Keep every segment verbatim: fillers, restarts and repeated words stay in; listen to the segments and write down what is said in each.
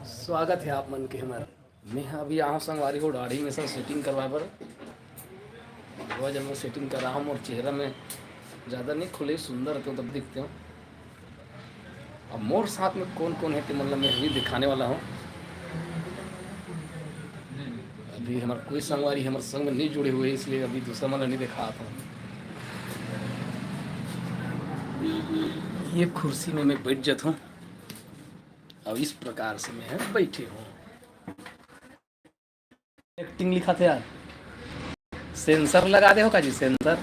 स्वागत हे आप मन के हमर। मैं ह अभी आहूँ संगवारी हो दाढ़ी में सब सेटिंग करवाए बर। वो जब मैं सेटिंग करा हूँ, मोर चेहरा में ज़्यादा नहीं खुले, सुंदर तो तब दिखते हो। अब मोर साथ में कौन कौन है, ते मतलब मैं भी दिखाने वाला हूँ। अभी हमार कोई संगवारी हमारे संग में नहीं जुड़े हुए, इसलिए अभी दूसरा मन नहीं दिखाता हूँ। ये कुर्सी में मैं बैठ जाता हूँ। अब इस प्रकार से मैं बैठे हूँ। एक्टिंग लिखा थे यार, सेंसर लगा दे हो का जी, सेंसर।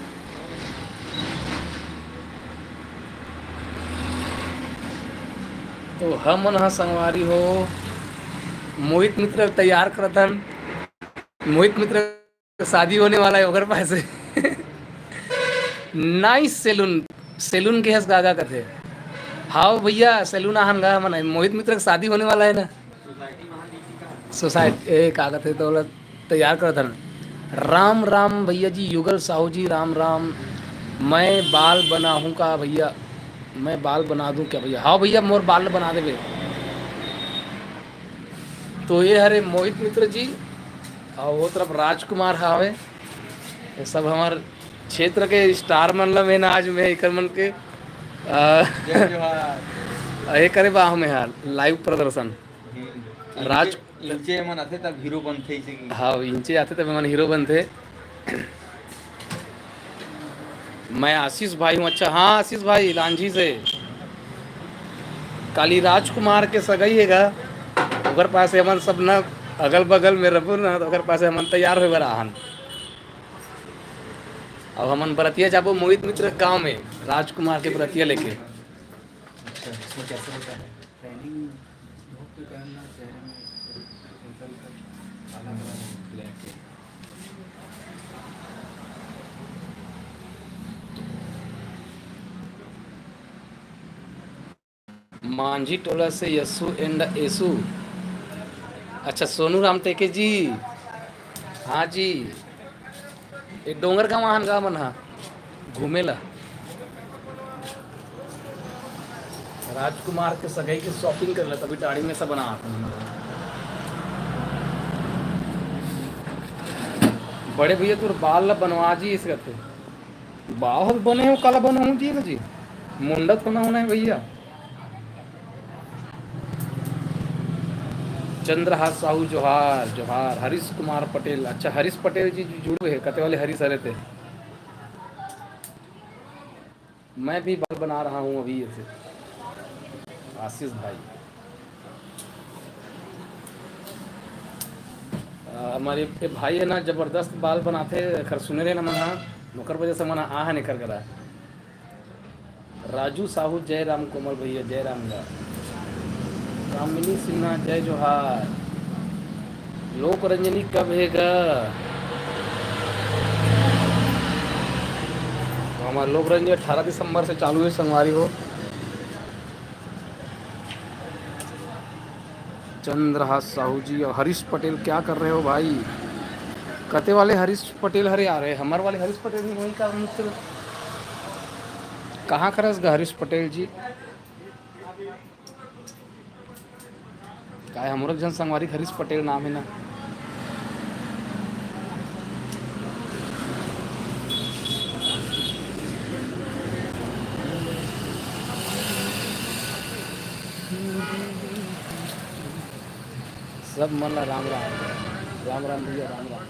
तो हमन ह संगवारी हो, मोहित मित्र तैयार करत हन। मोहित मित्र शादी होने वाला है, ओकर पास है। नाइस सैलून, सैलून के हस गागा कथे। हाव भैया, सैलून आहन गा मन, मोहित मित्र के शादी होने वाला है ना। सोसाइटी, ए, का कथे तो बोला, तैयार करत हन। राम राम भैया जी, युगल साहू जी, राम राम। मैं बाल बनाहूँ का भैया? मैं बाल बना दूँ क्या भैया? हाँ भैया, मोर बाल बना देबे। तो ये हरे मोहित मित्र जी, और वो तरफ राजकुमार हावे। ये सब हमार क्षेत्र के स्टार मन ला मैं आज मैं एकर मन के, आ, जय जोहार। ये करे बा हमें हाल लाइव प्रदर्शन। हम्म। राज इंचे, इंचे मन आथे तब हीरो बनथे, इसे की। हाँ, इंचे आथे तब मन हीरो बनथे। मैं आशीष भाई हूँ। अच्छा, हाँ, आशीष भाई, लांझी से। काली राजकुमार के सगाई हे गा, ओकर पास हमन सब न अगल बगल में रहबो न, तो ओकर पास हमन तैयार होए बर आहन। अब हमन बरतिया जाबो मोहित मित्र के गांव में, राजकुमार के बरतिया लेके। अच्छा, इसमें कैसे होता है? टैनिंग धूप पे पहनना, चेहरे में पिंपल का काला काला ब्लैक है। मांझी टोला से यस्सू and एसू। अच्छा, सोनू राम टेके जी। हाँ जी। ए डोंगरगांव आहन गा मन हा घूमे ला। राजकुमार के सगाई के शॉपिंग कर ले, तभी दाढ़ी में से बना आता हूँ। बड़े भैया तोर बाल ला बनवा जी, इस करते। बाल बने हो, काला बने हो जी ना जी। मुंडा तो ना होना है भैया। चंद्रहास साहू जोहार, जोहार। हरीश कुमार पटेल, अच्छा, हरीश पटेल जी जुड़े हुए हैं, कते वाले हरीश हरे थे। मैं भी बाल बना रहा हूँ अभी, ऐसे आशीष भाई। आ, हमारे एक भाई है ना, जबरदस्त बाल बनाथे, खर सुने रहे ना मन हा, ओकर वजह से मन हा आ है निकर करा। राजू साहू, जय राम कोमल भैया, जय राम गा। कामिनी सिन्हा, जय जोहार। लोक रंजनी कब हे गा? तो हमारा लोक रंजनी अठारह दिसंबर से चालू है, संगवारी हो। चंद्रहास साहू जी और हरीश पटेल, क्या कर रहे हो भाई? कते वाले हरीश पटेल हरे आ रहे, हमारे वाले हरीश पटेल नहीं वही का मित्र। कहाँ खरस गा हरीश पटेल जी? काय हमरो एक झन संगवारी हरीश पटेल नाम है ना। सब मन ला राम राम। राम राम भैया, राम राम।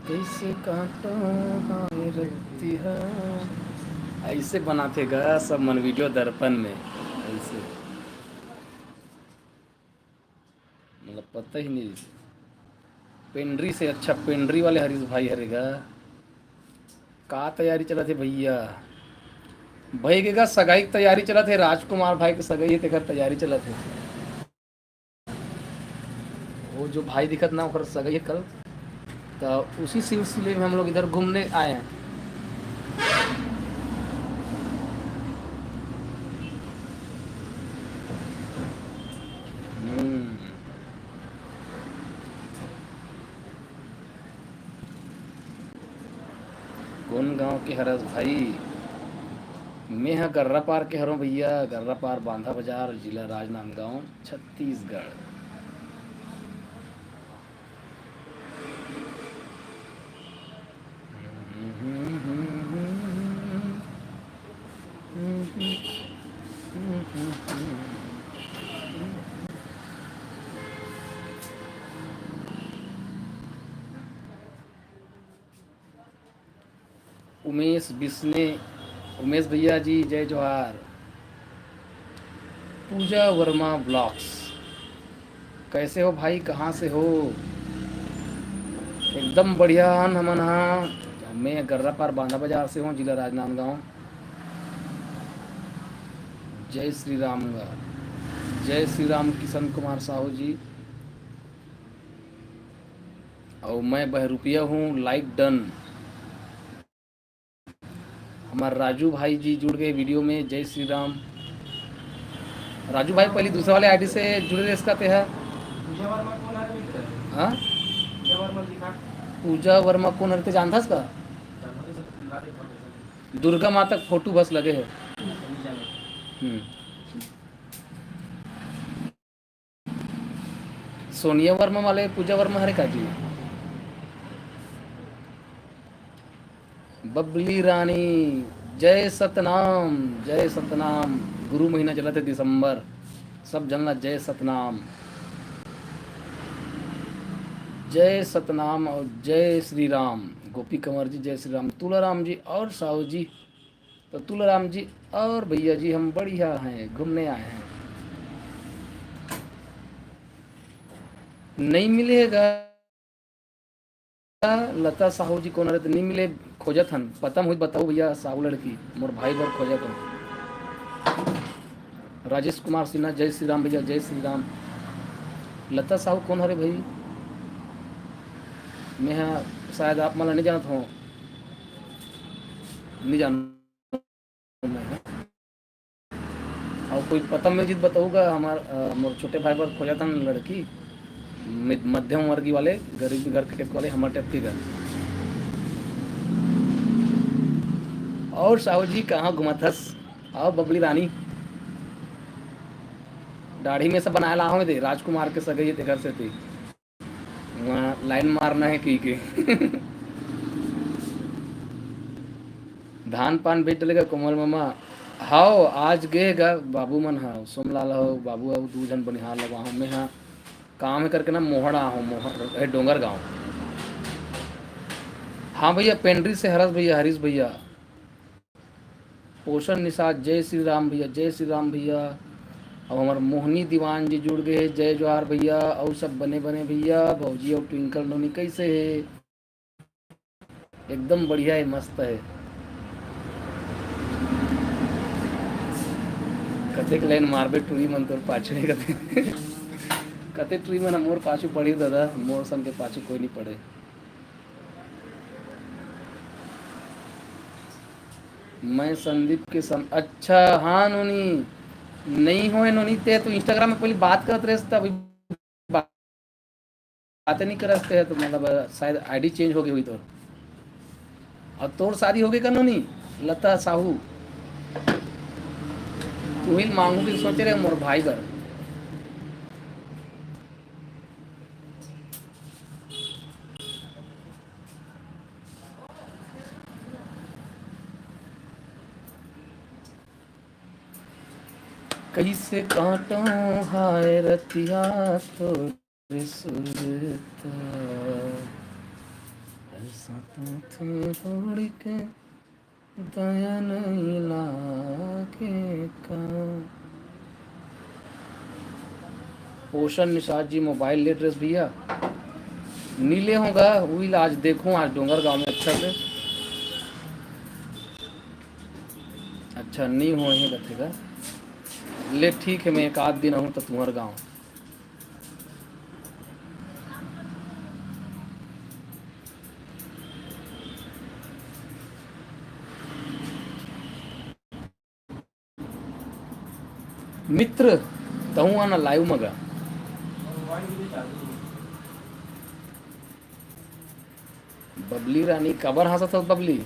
कैसे काटो हाय रतिहा। ऐसे बनाथे गा सब मन वीडियो दर्पण में, ऐसे। मतलब पता ही नहीं। पेंड्री से अच्छा, पेंड्री वाले हरीश भाई हरे गा। का तैयारी चलत हे भैया? भाई के का सगाई के तैयारी चलत हे, राजकुमार भाई के सगाई हे, तेकर तैयारी चलत हे। वो जो भाई दिखत ना, ओकर सगाई है कल, तो उसी सिलसिले में हम लोग इधर घूमने आए हैं। कोन गांव के हरस भाई? मैं ह गर्रापार के हरों भैया, गर्रापार, बांधा बाजार, जिला राजनांदगांव, छत्तीसगढ़। उमेश बिस्ने, उमेश भैया जी, जय जोहार। पूजा वर्मा ब्लॉग्स, कैसे हो भाई, कहाँ से हो? एकदम बढ़िया हन हमन हा। मैं गर्रापार बांधा बाजार से हूँ, जिला राजनांदगांव। जय श्री राम गा, जय श्री राम किशन कुमार साहू जी। और मैं बहरूपिया हूँ, लाइक डन। हमार राजू भाई जी जुड़ गए वीडियो में, जय श्री राम। राजू भाई, पहले दूसरा वाले आईडी से जुड़े रहे, इसका ते है। पूजा वर्मा कौन है मित्र? हाँ? पूजा वर्मा लिखा। पूजा वर्मा कौन हरे, ते जानता इसका? जानता तो सब, ना देखा तो सब। दुर्गा माता के फोटो बस लगे है। नहीं जाने। हम्म। सोनिया वर्मा वाले पूजा वर्मा हरे का जी? बबली रानी, जय सतनाम, जय सतनाम। गुरु महीना चलत हे दिसंबर, सब झन ला जय सतनाम। जय सतनाम और जय श्री राम। गोपी कंवर जी, जय श्री राम। तुलाराम जी और साहू जी, तो तुलाराम जी और भैया जी, हम बढ़िया हैं, घूमने आए हैं। नहीं मिलेगा लता साहू जी, कोन हरे त नहीं मिले, खोजत हन, पता म होही त बताहू भैया, साहू लड़की, मोर भाई बर खोजत हन। राजेश कुमार सिन्हा, जय श्री राम भैया, जय श्री राम। लता साहू कोन हरे भाई? मैं हा, शायद आप मन ला नहीं जानत हो, नहीं जानत। अउ कोई पता मिल जित बताहू गा, हमार, अ, मोर छोटे भाई बर खोजत हन लड़की, मध-, मध्यम वर्गीय वाले, गरीब घर के वाले, हमर type के घर। और साहू जी कहाँ घुमत हस? आओ बबली रानी, दाढ़ी में से बनाए ला हूँ दे, राजकुमार के सगई हे तेकर सेती। वहाँ line मारना है की के। धान पान बेच डलेगा कोमल मामा। हाओ, आज गे गा बाबू मन हा, सोमलाल हो, बाबू हो, दू झन बनिहार लगवा हो। मैं हा काम है करके ना मोहड़ा हो, मोहड़, ए, डोंगर गाँव। हाँ भैया, पेंड्री से हरस भैया, हरीश भैया। पोषण निषाद, जय श्री राम भैया, जय श्री राम भैया। अउ हमर मोहनी दीवान जी जुड़ गए, जय जोहार भैया। अउ सब बने बने भैया, भौजी अउ ट्विंकल नोनी कैसे हे? एकदम बढ़िया हे, मस्त हे। कतेक line मारबे टूरी मन तोर पाछू हे कते। कते टूरी मन मोर पाछू पड़ी दादा, मोर सन के पाछू कोई नहीं पड़े। मैं संदीप के सम-, अच्छा, हाँ नोनी, नहीं होए नोनी, ते तो Instagram में पहले बात करत रहे, तब बात नहीं करत रहे, तो मतलब शायद ID change हो गई हुई तोर। और तोर शादी हो गई का नोनी? लता साहू, तू ही मांगू के सोचे रहे मोर भाई बर। कैसे काटो हाय रतिया तोरे सुरता, ऐसा तो थोड़ी के दया नहीं लागे का। पोषण निषाद जी मोबाइल लेत रहे भैया, नी ले होगा, उही ला आज देखूं, आज डोंगर गांव में अच्छा से। अच्छा, नहीं होए हे कथे का। ले ठीक है, मैं एक आध दिन आहूं तो तुम्हार गांव। मित्र, तहूं आना live मगा। बबली रानी, काबर हंसत हस बबली?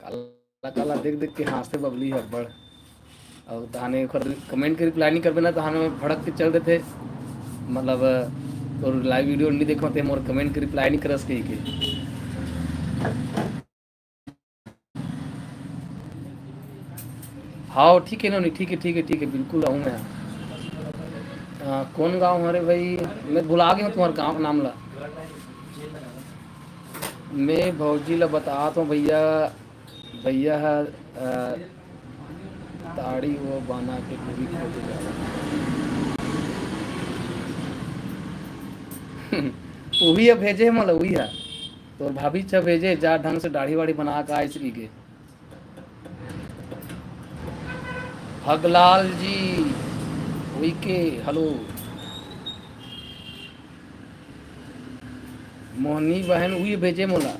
काला काला देख देख के हाँसथे बबली ह अब्बड़। अउ तहाने ओकर comment के reply नहीं करबे ना, तहाने भड़क के चल देथे, मतलब, तोर live video नहीं देखो ते मोर comment के reply नहीं करस कही के। हाँ, ठीक है नोनी, ठीक है, ठीक है, ठीक है, बिल्कुल आऊँ मैं। अ, कौन गाँव हरे भाई? मैं भुला गया हूँ तुम्हारे गाँव का नाम ला। मैं भौजी ला बतात हूँ भैया, भैया ह, अ, ताड़ी वो बना के पूरी खोजे जा। उही ह भेजे हे मोला, उही ह। तोर भाभी छ भेजे, जा ढंग से दाढ़ी वाढ़ी बना के आइस कहिके। भगलाल जी, उइके, hello। मोहनी बहन उही भेजे मोला,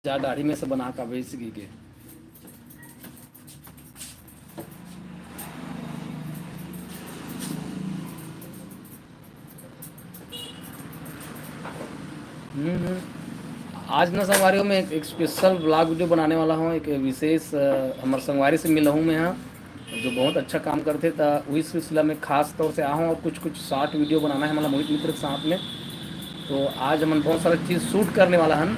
जा दाढ़ी में से बना के आइस कहिके। हम्म, हम्म। आज ना संगवारी हो, मैं एक, एक special vlog video बनाने वाला हूँ। एक विशेष, अ, हमर संगवारी से मिला हूँ मैं यहाँ, जो बहुत अच्छा काम करथे, त उही सिलसिला में खास तौर से आ हूँ और कुछ, कुछ short video बनाना है, मतलब, मोहित मित्र के साथ में। तो आज हमन बहुत सारा चीज़ shoot करने वाला हन,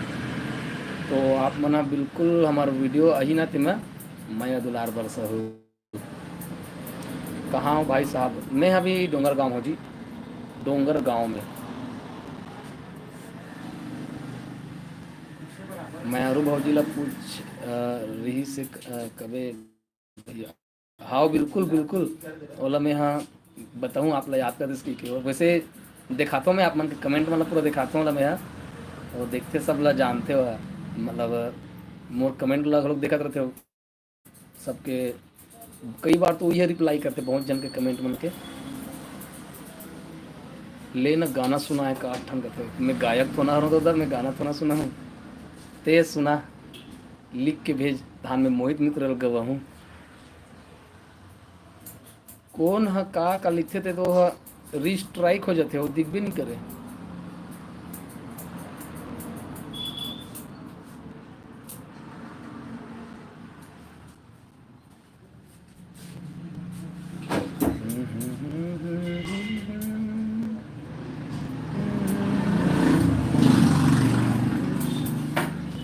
तो आप मन ह बिल्कुल हमर video अही ना, तेमा मया दुलार बरसहू। कहाँ हो भाई साहब? मैं अभी डोंगरगांव हूँ जी, डोंगरगांव में। मैं अरु भौजी ला पूछ, अ, रही से क-, अ, कबे भैया? हाँ, बिल्कुल, बिल्कुल। ओला मैं, हाँ, बताऊँ आप ला याद कर देस कहिके। और वैसे दिखाता हूँ मैं आप मन के comment, मतलब, पूरा दिखाता हूँ ला मैं, हाँ। वो देखते सब ला जानते हो, मतलब, मोर comment ला लोग देखत रहते हो। सबके कई बार तो उही reply करथे बहुत झन के comment मन के। ले न गाना सुनाए का ठन कथे। मैं गायक थोना हरौं दादा, मैं गाना थोना सुनाहूँ। ते सुना, लिख के भेज, तहान मैं मोहित मित्र ल गवाहूँ। कोन ह का का लिखथे ते तो ह restrike हो जाथे, वो दिखबे नहीं करे।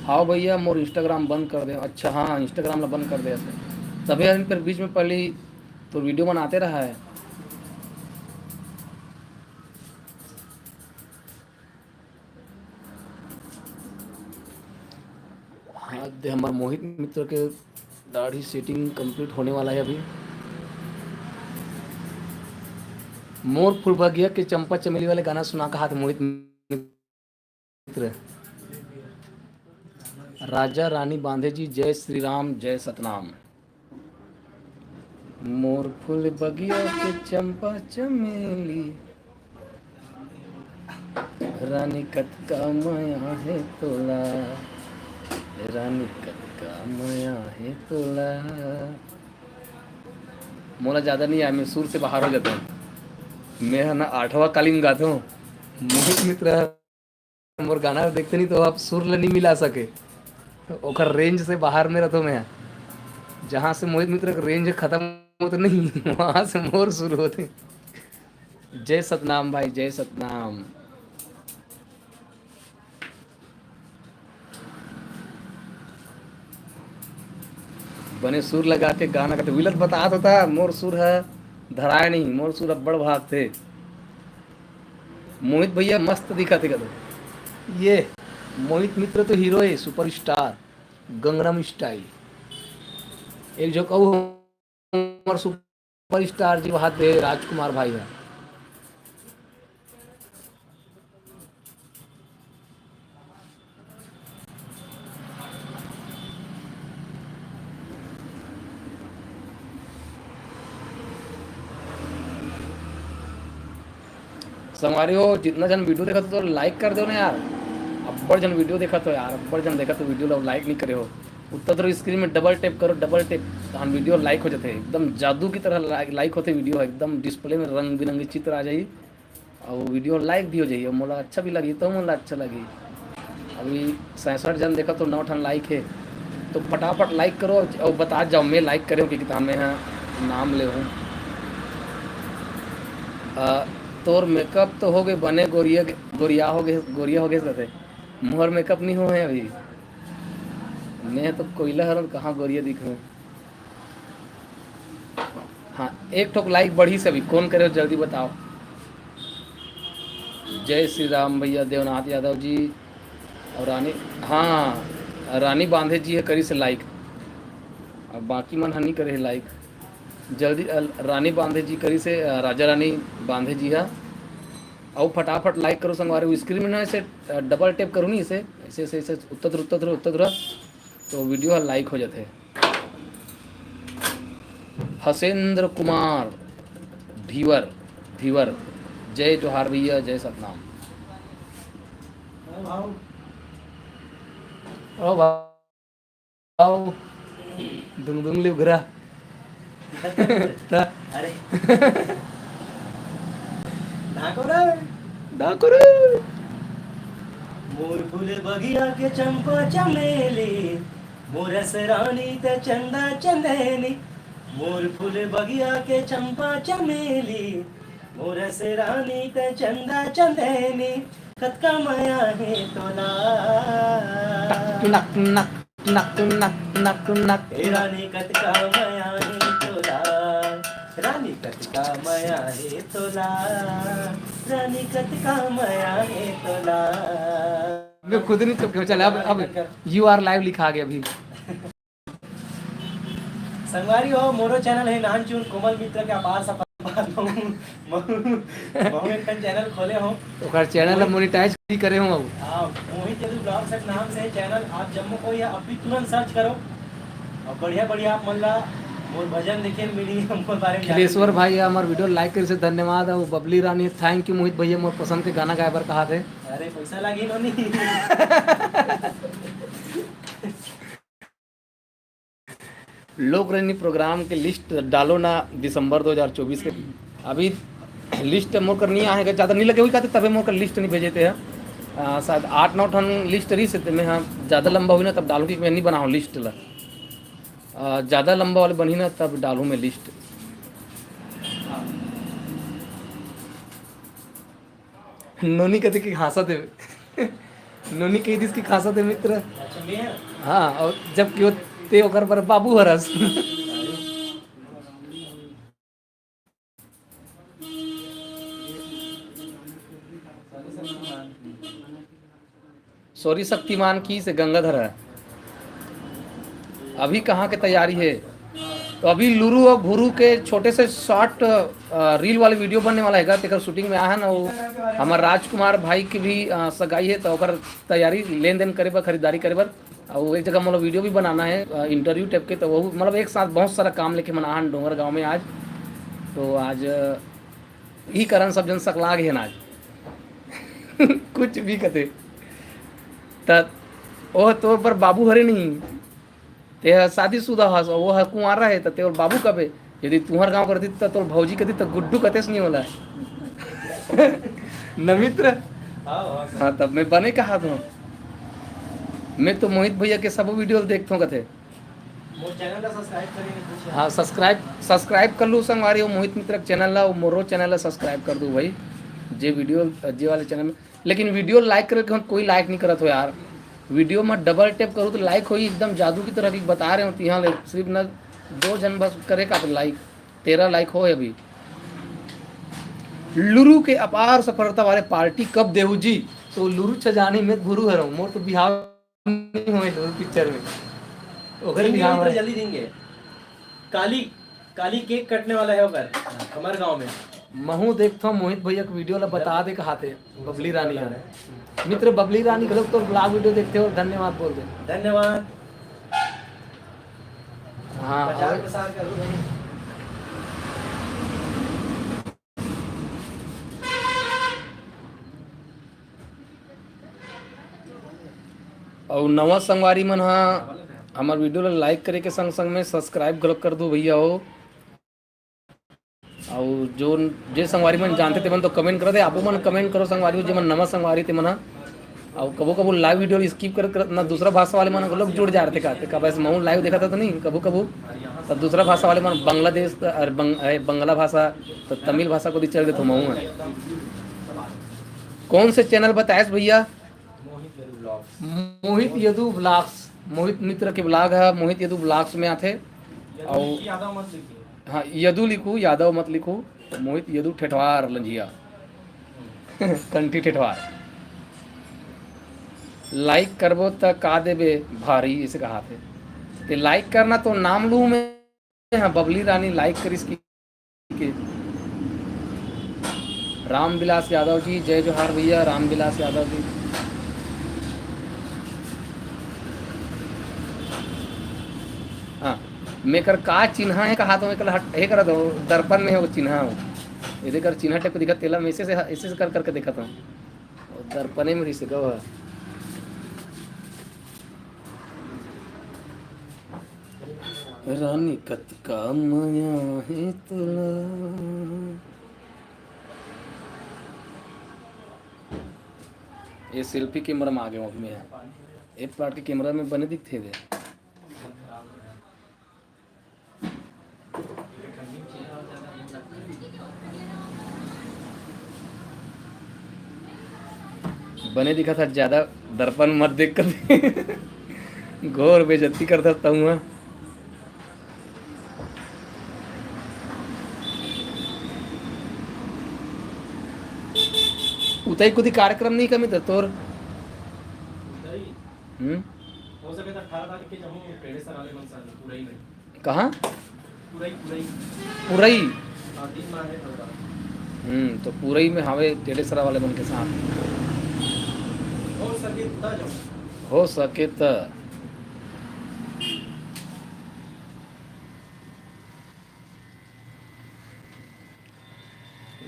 हाँ भैया, मोर Instagram बंद कर दे। अच्छा, हाँ, Instagram ला बंद कर दे। तबे यार, फिर बीच में पहली तो video बनाते रहा है। हाँ, दे हमर मोहित मित्र के दाढ़ी setting complete होने वाला है अभी। मोर फुलबगिया के चंपा चमेली वाले गाना सुना कहा था मोहित मित्र। राजा रानी बांधे जी, जय श्री राम, जय सतनाम। मोर फुलबगिया के चंपा चमेली, रानी कतका मया हे तोला, रानी कतका मया हे तोला। मोला ज्यादा नहीं आए, मैं सुर से बाहर हो जाता हूँ। मैं ह ना आठवां काली म गाता हूँ। मोहित मित्र मोर गाना देखते नहीं तो आप सुर ल नहीं मिला सके, ओकर range से बाहर में रहता हूँ मैं। जहाँ से मोहित मित्र के range खत्म होता नहीं, वहाँ से मोर शुरू होते। जय सतनाम भाई, जय सतनाम। बने सुर लगा के गाना गाते, विलत बतात होता, मोर सुर ह धराय नहीं, मोर सुर अब्बड़ भाग थे। मोहित भैया मस्त दिखत हे कदो। ये मोहित मित्र तो हीरो है, superstar, Gangnam Style। एक जो कहू हमर superstar जी वहां दे राजकुमार भाई है। संगवारी हो, जितना जन video देखत हो तो like कर दो ना यार। अब्बड़ जन video देखत हो यार, अब्बड़ जन देखत हो video ला, like नहीं करे हो। उत्तर तरफ screen में double tap करो, double tap, तहान video like हो जाते, एकदम जादू की तरह like, like होते video, एकदम display में रंग बिरंगी चित्र आ जाई। अउ video like भी हो जाही, अउ मोला अच्छा भी लगही, तो मोला अच्छा लगही। अभी सैंसठ जन देखत हो, नौ ठन like हे। तो फटाफट लाइक करो और, और बता जाओ, मैं लाइक करें कि किताब में है, नाम ले हूँ। अ, तोर मेकअप तो हो गए बने, गोरिया, गोरिया हो गए, गोरिया हो गए कहते। मोर मेकअप नहीं हो है अभी, मैं तो कोयला हर, कहाँ गोरिया दिख रहे। हाँ, एक ठोक लाइक बढ़ी से अभी, कौन करे हो, जल्दी बताओ। जय श्री राम भैया देवनाथ यादव जी। और रानी, हाँ, रानी बांधे जी है करी से लाइक, अब बाकी मन ह नहीं करे है लाइक। जल्दी, अ, रानी बांधे जी करी से, अ, राजा रानी बांधे जी हा। अउ फटाफट लाइक करो संगवारी, स्क्रीन में ना ऐसे, अ, डबल टैप करो नहीं, इसे ऐसे, ऐसे, ऐसे उत्तर, उत्तर, उत्तर, तो वीडियो ह लाइक हो जाते। हसेंद्र कुमार धीवर, धीवर, जय जोहार भैया, जय सतनाम। ओ भाव, दुंग दुंग लिव घरा। त अरे। ढाको रे। ढाको रे। मोर फूल बगिया के चंपा चमेली, मोर रस रानी त चंदा चंदेनी। मोर फूल बगिया के चंपा चमेली, मोर रस रानी त चंदा चंदेनी। कतका मया हे तोला। नक, नक, नक, नक, नक, नक। ए रानी कतका मया हे तोला, रानी कतका मया हे तोला, रानी कतका मया हे तोला। मैं खुद नहीं चुप, चल अब, अब यू आर लाइव लिखा गया अभी। संगवारी हो, मोरो चैनल है नानचुन कोमल मित्र के अपार सफर। महू, महू एक ठन चैनल खोले हो। ओकर चैनल ला मोनेटाइज भी करे हो अब। हाँ, मोहित यदु ब्लॉग्स के नाम से चैनल आप जम्मो कोई अभी तुरंत सर्च करो। और बढ़िया बढ़िया आप मन ला मोर भजन देखे मिली, मोर बारे में जाने खिलेश्वर मिली। भाई, हमार वीडियो लाइक करे से धन्यवाद। और बबली रानी, थैंक यू मोहित भैया, मोर पसंद के गाना गाए बर कहा थे। अरे पैसा लागी नोनी। लोक रंजनी प्रोग्राम के लिस्ट डालो ना दिसंबर दो हज़ार चउबीस के। अभी लिस्ट मोर कर नहीं आए, ज़्यादा नहीं लगे हुई कहते, तबे मोर कर लिस्ट नहीं भेजे थे। आ, शायद आठ नौ ठन लिस्ट रही से, मैं हाँ ज़्यादा लंबा हुई ना तब डालूँ, कि मैं नहीं बनाऊँ लिस्ट ला। आ, ज़्यादा लंबा वाले बनी ना तब डालूँ मैं लिस्ट। नोनी कथे कि खांसत हे। नोनी कही दिस कि खांसत हे मित्र। अच्छा, मैं? हाँ, और जब कि वो ते ओकर पर बाबू हरस। सॉरी शक्तिमान की से गंगाधर है। अभी कहाँ के तैयारी है? तो अभी लुरु और भुरु के छोटे से शॉर्ट, अ, रील वाले वीडियो बनने वाला है, तेकर शूटिंग में आया है ना वो। हमारे राजकुमार भाई की भी, अ, सगाई है, तो ओकर तैयारी, लेन देन करे बर, खरीदारी करे बर। और एक जगह मतलब वीडियो भी बनाना है, अ, इंटरव्यू टाइप के, तो वो मतलब एक साथ बहुत सारा काम लेके मना है डोंगर गांव में आज। तो आज, अ, यही कारण सब जन सकलाग है ना आज। कुछ भी कथे। त ओह तोर बर बाबू हरे नहीं, ते ह शादीशुदा हस, वो ह कुंवारा हे, त ते ओला बाबू कबे। यदि तुहर गांव करती त तोर भौजी कती त गुड्डू कतेस नहीं होला। न मित्र? हाँ, हाँ, सर। हाँ, तब मैं बने कहा था। मैं तो मोहित भैया के सब वीडियो देखता हूँ कथे। मोर चैनल ला सब्सक्राइब करे नहीं कुछ। हाँ, सब्सक्राइब, सब्सक्राइब कर लू संगवारी हो मोहित मित्र के चैनल ला, मोरो चैनल ला सब्सक्राइब कर दू भाई। जे वीडियो, जे वाले चैनल में, लेकिन वीडियो लाइक करे के कोई लाइक नहीं करत हो यार। वीडियो में डबल टैप करो तो लाइक होई, एकदम जादू की तरह की बता रहे हो। तिहाँ ले सिर्फ ना दो जन बस करे का तो लाइक, तेरह लाइक हो अभी। लुरु के अपार सफलता वाले पार्टी कब देहू जी? तो लुरु छजानी में गुरु हरो, मोर तो बिहाव नहीं होए लुरु पिक्चर में। ओकर ठीक है बिहाव मित्र, है। जल्दी देंगे। काली, काली केक कटने वाला है ओकर, हमारे गांव में। महू देखथो मोहित भैया के वीडियो ला बता दे कहाते, बबली रानी है। मित्र बबली रानी घलोक तो ब्लॉग वीडियो देखते हो, धन्यवाद बोल दे। धन्यवाद। हाँ, प्रचार और प्रसार करो भाई। अउ नवा संगवारी मन हा हमर वीडियो ला लाइक करे के संग संग में सब्सक्राइब घलोक कर दू भैया हो। अउ जो, जे संगवारी मन जानते ते मन तो कमेंट कर दे, आपो मन कमेंट करो संगवारी हो, जे मन नवा संगवारी ते मन हा। अउ कभू कभू live video ल skip करत करत ना दूसरा भाषा वाले मन घलोक जुड़ जा रथे, कहते का बस महूं live देखत हंव तो नहीं, कभू कभू तो दूसरा भाषा वाले मन, बांग्लादेश त-, अरे बंग-, अरे बंगला भाषा, तो तमिल भाषा कोती चल देथंव महूं। कौन से channel बताएस भैया? मोहित यदु vlogs। मोहित यदु vlogs, मोहित मित्र के vlog है, मोहित यदु vlogs में आथे। यदु अउ लिखी, यादव मत लिखी। हाँ, यदु लिखू, यादव मत लिखू। मोहित यदु ठेठवार लंझिया। कंठी ठेठवार। Like करबो त का देबे भारी, इसे कहा थे। ते like करना तो नाम लू मैं, हाँ, बबली रानी like करिस कि, कि। रामविलास यादव जी, जय जोहार भैया, रामविलास यादव जी। हाँ, मेकर का चिन्हा है कहा तो मेकर हट, हे करा दो, दर्पण में हो चिन्हा हो। ये देख कर चिन्हा type के दिखत, तेला मैं ऐसे से, ऐसे से कर करके देखत हूँ। दर्पणे में रिसे गवा। रानी कतका मया हे तोला। ये selfie camera में आ गया हूँ मैं। ये part के camera में बने दिखते थे। बने दिखा था, ज्यादा दर्पण मत देख कर। घोर बेइज्जती करता था हुआ। उतई कुदी कार्यक्रम नहीं कमी तो तोर। उतई? हम्म। हो सके तो अठारह तारीख के जाऊँ, टेढ़े सर वाले मन साथ, पुरई में। कहाँ? पुरई, पुरई। पुरई? हाँ, तीन माह है program। हम्म, तो पुरई में हवे टेढ़े सरा वाले मन के साथ। हो सके त जाऊँ। हो सके त।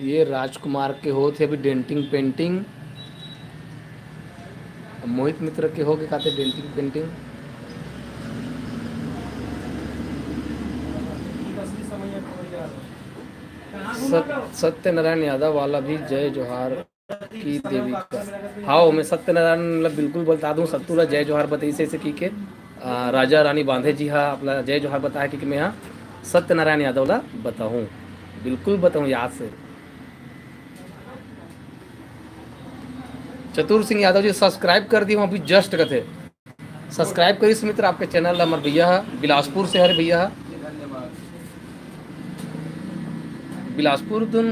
ये राजकुमार के होत हे अभी denting painting। मोहित मित्र के हो गे काते denting painting। सत-, सत्यनारायण यादव वाला भी जय जोहार की देवी का। हाँ, मैं सत्यनारायण ला बिल्कुल बता दूँ, सत्तू ला जय जोहार बताइस ऐसे की के। आ, राजा रानी बांधे जी हा अपना जय जोहार बताया कि, कि मैं हा सत्यनारायण यादव ला बताऊँ, बिल्कुल बताऊँ याद से। चतुर सिंह यादव जी subscribe कर दिए अभी just कथे। Subscribe करिस मित्र आपके channel ला, हमर भैया ह, बिलासपुर से हरे भैया ह। बिलासपुर तुम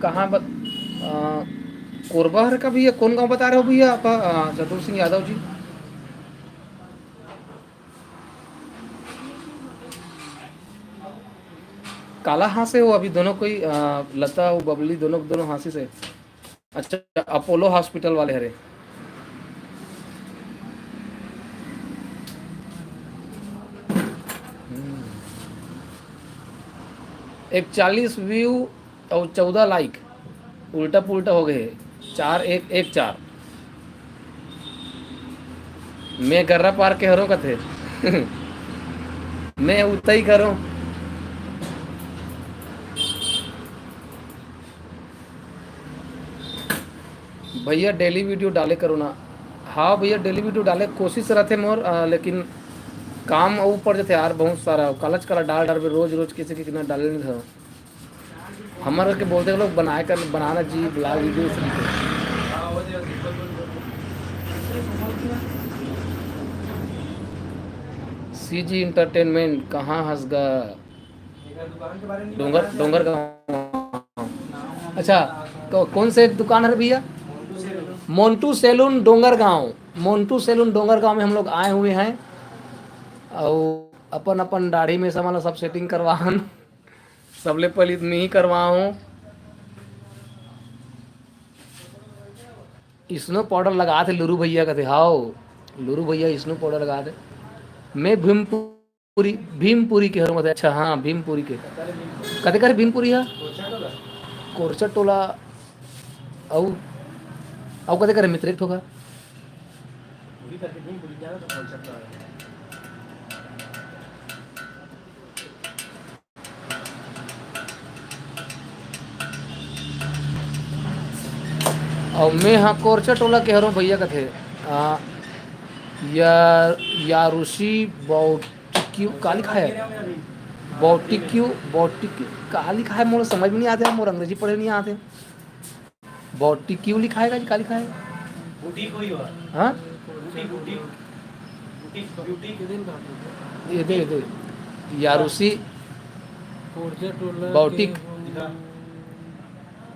कहाँ बत-, अ, कोरबा हरे का भैया? कौन गाँव बता रहे हो भैया आप, अ, चतुर सिंह यादव जी? काला हाँसे हो अभी दोनों कोई, अ, लता अउ बबली दोनों, दोनों हाँसिस हे। अच्छा, अपोलो hospital वाले हरे। हम्म। इकतालीस view अउ चौदह like, उल्टा पुल्टा हो गए, चार एक, एक चार। मैं गर्रा पार के हरों कथे। मैं उतई करों। भैया daily video डाले करो ना। हाँ भैया, daily video डाले कोशिश रहथे मोर, अ, लेकिन काम अउ पड़ जाथे यार बहुत सारा, कालच काला डाल डाल रोज रोज कैसे कितना डाले नहीं था। हमर के बोलते लोग बनाए कर, बनाना जी vlog video से। CG Entertainment कहाँ हंस गा? डोंगर, डोंगर गाँव। अच्छा, को-, कौन से दुकान है भैया? मोंटू सैलून डोंगर गाँव। मोंटू सैलून डोंगर गाँव में हम लोग आए हुए हैं और अपन, अपन दाढ़ी में सामान सब setting करवाहन। सबले पहले मैं ही करवाहूँ। Snow powder लगाथे लुरू भैया कथे, हाओ, लुरू भैया snow powder लगाथे। मैं भीमपुरी, भीमपुरी के हरों कथे, अच्छा, हाँ, भीमपुरी के। कते करे भीमपुरी हा? कोरचा टोला, अउ, अउ कते करे मित्र, एक ठोका। अउ मैं हा कोरचा टोला के हरों भैया कथे। आ, या, यारुशी बौटिक्यू का लिखा है? बौटिक्यू, बौटिक्यू का लिखा है? मोर समझ में नहीं आते, मोर अंग्रेजी पढ़े नहीं आते। बौटिक्यू लिखा है का जी, का लिखा है? बूटी कोई हुआ। हाँ? बूटी, बूटी। बूटी, ब्यूटी। ये दे, ये दे। यारुशी कोरजा टोला बौटिक। के वो दिखा।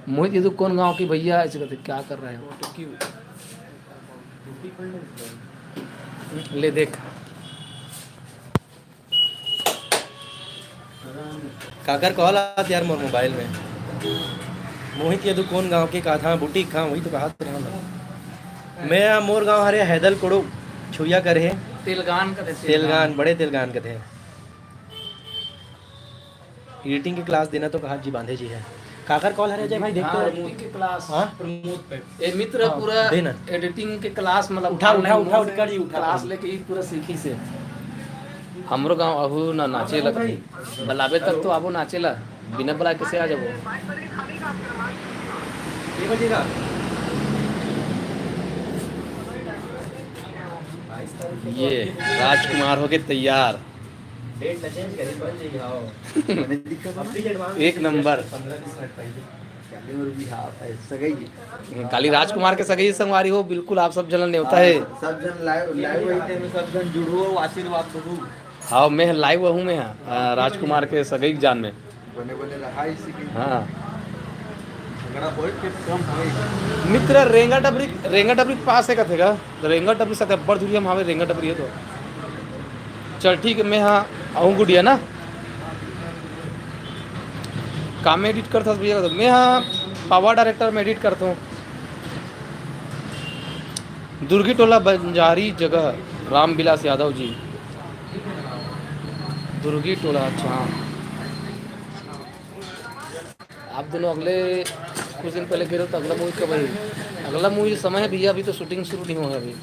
मोहित, ये तो कौन गांव की भैया ऐसे करते, क्या कर रहे हो? बौटिक्यू। ले देख। काकर कॉल आत यार मोर मोबाइल में। मोहित यदु कोन गांव के? कहा था बुटीक, हाँ, वही तो कहा था ना। मैं, मोर गांव हरे हैदल कोड़ो, छुइया कर है। तेलगान कथे, तेलगान। तेलगान, बड़े तेलगान कथे। एडिटिंग के क्लास देना तो कहा जी बांधे जी है। काकर कॉल हरे अजय भाई, देख हाँ, तो। एडिटिंग के क्लास। हाँ? प्रमोद पे। ए मित्र, हाँ, पूरा देना। एडिटिंग के क्लास, मतलब उठा, उठा, online उठा, mode उठा, जी, उठा। क्लास लेके ही पूरा सीखी से। हमरो गांव आहू ना नाचे ला कभी। बलाबे तब तो आबो नाचे ला। बिना बलाए कैसे आ जाबो? ये बजेगा। ये राजकुमार होके तैयार। डेट ना चेंज करी, बन जाई, हाँ। एक नंबर। पंद्रह बीस मिनट पहले। काली राजकुमार के सगई संगवारी हो, बिल्कुल आप सब जन नेवता है। हाँ, सब जन लाइव, लाइव वही थे, सब जन जुड़ो, आशीर्वाद दो। हाँ, मैं लाइव हूँ, मैं, हाँ, राजकुमार के सगई जान में। बने बने रहा इसी के। हाँ। झगड़ा बहुत के कम होए। मित्र, रेंगा डबरी, रेंगा डबरी के पास है कथे का? रेंगा डबरी साथे अब्बड़ दूरी हम हावे, रेंगा डबरी है तो। चल ठीक है, मैं हाँ आऊँ गुड़िया ना। काम में एडिट करता भैया तो मैं हाँ पावर डायरेक्टर में एडिट करता हूँ। दुर्गी टोला बंजारी जगह रामविलास यादव जी। दुर्गी टोला, अच्छा हाँ। आप दोनों अगले कुछ दिन पहले कह रहे हो तो अगला मूवी कब है? अगला मूवी समय है भैया, अभी तो शूटिंग शुरू नहीं हुआ है अभी।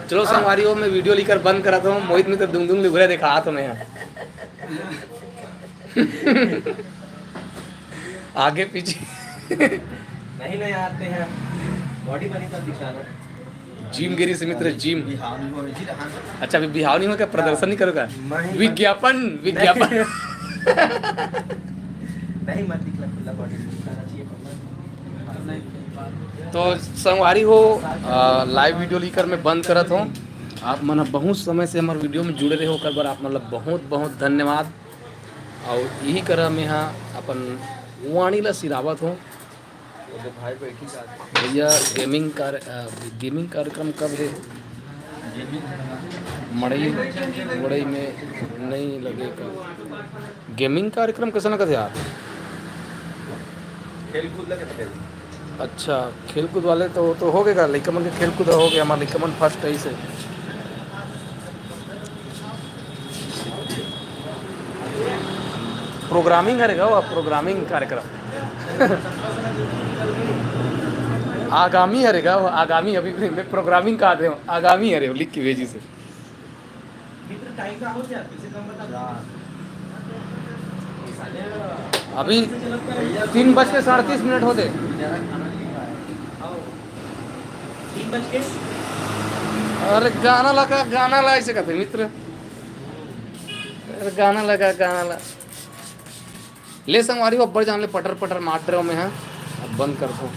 चलो संगवारी हो, मैं वीडियो लेकर बंद कराता हूँ। मोहित मित्र दुंग दुंग लिघुरा देखा हाथ में है। आगे पीछे। नहीं, नहीं आते हैं, बॉडी बनी तब दिखाना। जिम गिरी से मित्र, जिम। बिहाव नहीं हुआ, जी, हाँ। अच्छा, अभी बिहाव नहीं हुआ क्या? प्रदर्शन नहीं करोगा? नहीं, विज्ञापन, विज्ञापन। नहीं, मत दिखला, खुला बॉडी दिखाना चाहिए, खुला। तो संगवारी हो, आ, लाइव वीडियो लेकर मैं बंद करत हूँ। आप मन ह बहुत समय से हमारे वीडियो में जुड़े रहे हो, ओकर बर आप मन ल बहुत बहुत धन्यवाद। और यही करा मैं हा अपन वाणी ला सिरावत हूँ। भैया, गेमिंग कार-, अ, गेमिंग कार्यक्रम कब है? मड़ई, मड़ई में नहीं लगे का? गेमिंग कार्यक्रम कैसे लगत है यार? खेल कूद लगे थे। अच्छा, खेल कूद वाले तो, तो हो गएगा, लइका मन के खेल कूद हो गया, हमारे लइका मन फर्स्ट है इसे। प्रोग्रामिंग हरे गा, प्रोग्रामिंग कार्यक्रम। आगामी हरे गा, आगामी, अभी मैं प्रोग्रामिंग का दे, आगामी हरे, लिख के भेजी से। अभी तीन बज के सैंतीस मिनट होते। अरे गाना लगा, गाना ला ऐसे कहते मित्र। अरे गाना लगा, गाना ला। ले संगवारी हो, अब्बड़ जान ले पटर पटर मार रहे हो मैं, हाँ। अब बंद कर दो।